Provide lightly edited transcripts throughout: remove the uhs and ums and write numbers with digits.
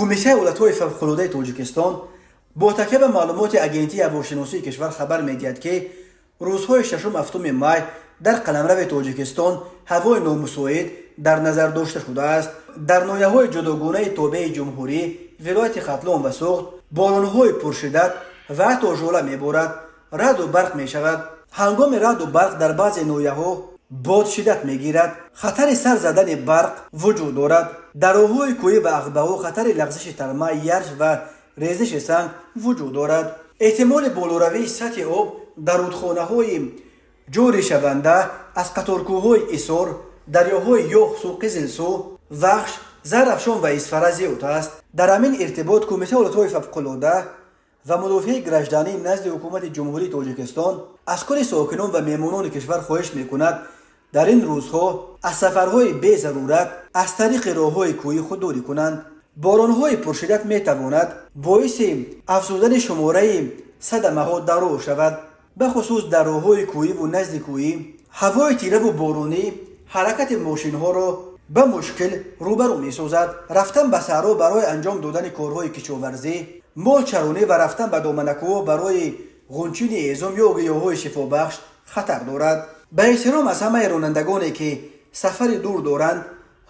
Кумитаи ҳолатҳои фавқулодаи Тоҷикистон бо такя ба маълумоти Агентии ҳавошиносии кишвар хабар медиҳад, ки рӯзҳои шашум, ҳафтуми май дар қаламрави Тоҷикистон ҳавои номусоид дар назар дошта шудааст. Дар ноҳияҳои ҷудогонаи тобеи ҷумҳурӣ, вилояти Хатлон ва Суғд боронҳои пуршиддат ва ҳатто жола меборад, раъду барқ мешавад. Ҳангоми раъду барқ дар баъзе ноҳияҳо бод шиддат мегирад, хатари сар задани барқ вуҷуд дорад. Дар роҳҳои кӯҳӣ ва ағбаҳо хатари лағзиши тарма, ярч ва резиши санг вуҷуд дорад. Эҳтимоли болоравии сатҳи об дар рудхонаҳои ҷоришаванда аз қаторкӯҳҳои Исор, дарёҳои Ёхсу, Қизилсу, Вахш, Зарафшон ва Исфара зиёд аст. Дар ҳамин иртибот Кумитаи ҳолатҳои фавқулода ва мудофиаи гражданӣ назди Ҳукумати Ҷумҳурии Тоҷикистон аз кулли сокинон ва меҳмонони кишвар хоҳиш мекунад, дар ин рӯзҳо аз сафарҳои безарурат аз тариқи роҳҳои кӯҳӣ худдорӣ кунанд. Боронҳои пуршиддат метавонад боиси афзудани шумораи садамаҳо дар роҳ шавад, бахусус дар роҳҳои кӯҳиву назди кӯҳӣ. Ҳавои тираву боронӣ ҳаракати мошинҳоро ба мушкил рӯбарӯ месозад. Рафтан ба саҳро барои анҷом додани корҳои кишоварзӣ, молчаронӣ ва рафтан ба доманакӯҳ барои ғунчини ҳезум ё гиёҳҳои шифобахш хатар дорад. Ба эҳтиром аз ҳамаи ронандагоне, ки сафари дур доранд,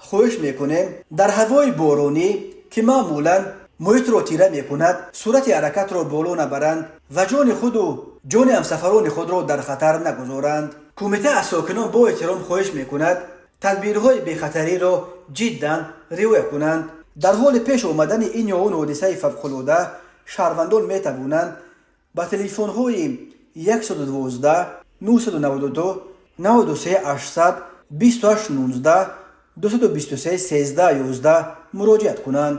хоҳиш мекунем, дар ҳавои боронӣ, ки маъмулан муҳитро тира мекунад, суръати ҳаракатро боло набаранд ва ҷони худу ҷони ҳамсафарони худро дар хатар нагузоранд. Кумита аз сокинон бо эҳтиром хоҳиш мекунад, тадбирҳои бехатариро ҷиддан риоя кунанд. Дар ҳоли пеш омадани ин ё он ҳодисаи фавқулода шаҳрвандон метавонанд ба телефонҳои 112, 992, 93 800, 28 19, 223 13 11 муроҷиат кунанд.